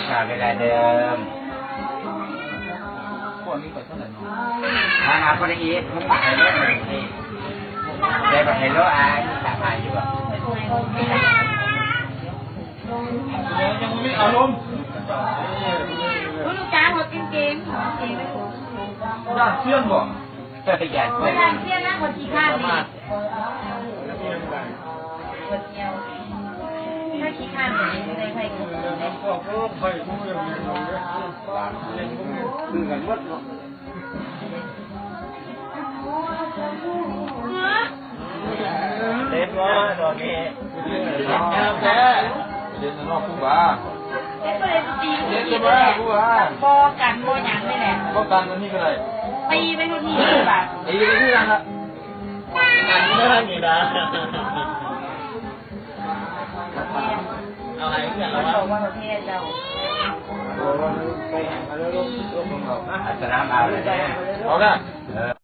ສາເວລາເດີມ ທາງອາປະເອດ ໄປບັກໄຮໂລ ໄປບັກໄຮໂລ ອາ ມີສາມາຢູ່ບໍ່? ຍັງບໍ່ມີອາລົມ. ລູກຈ້າງຫົດກາງເກງ ຫົດກາງເກງໄວ້ ຢ້ານຊຽນບໍ່? ຢ້ານ ບໍ່ຢ້ານຊຽນນະ ຂ້ອຍຂີ້ຄ້ານນີ້ ຂ້ອຍຂີ້ຄ້ານນີ້ ໄດ້ໄປ ຄືກັນໝົດເນາະ. ເຕັມບໍ່ດອກນີ້ ງາມແທ້ ເດັນນອກຄູບາ ເຮັດບໍ່ໄດ້ ຕີ ເຮັດບໍ່ໄດ້ ຄູບາ ບໍ່ກັນບໍ່ຫຍັງນີ້ແຫຼະ ບໍ່ກັນອັນນີ້ກໍໄດ້ ຕີໄປໂລດນີ້ ຄູບາ ຕີໄປຄືກັນລະ ກັນເດີນີ້ນະ ເອົາໃຫ້ເພື່ອນລະ ມັນບອກວ່າປະເພດເຈົ້າ ສະໜາມເອົາເດ້ ເອົາລະ ເອີ.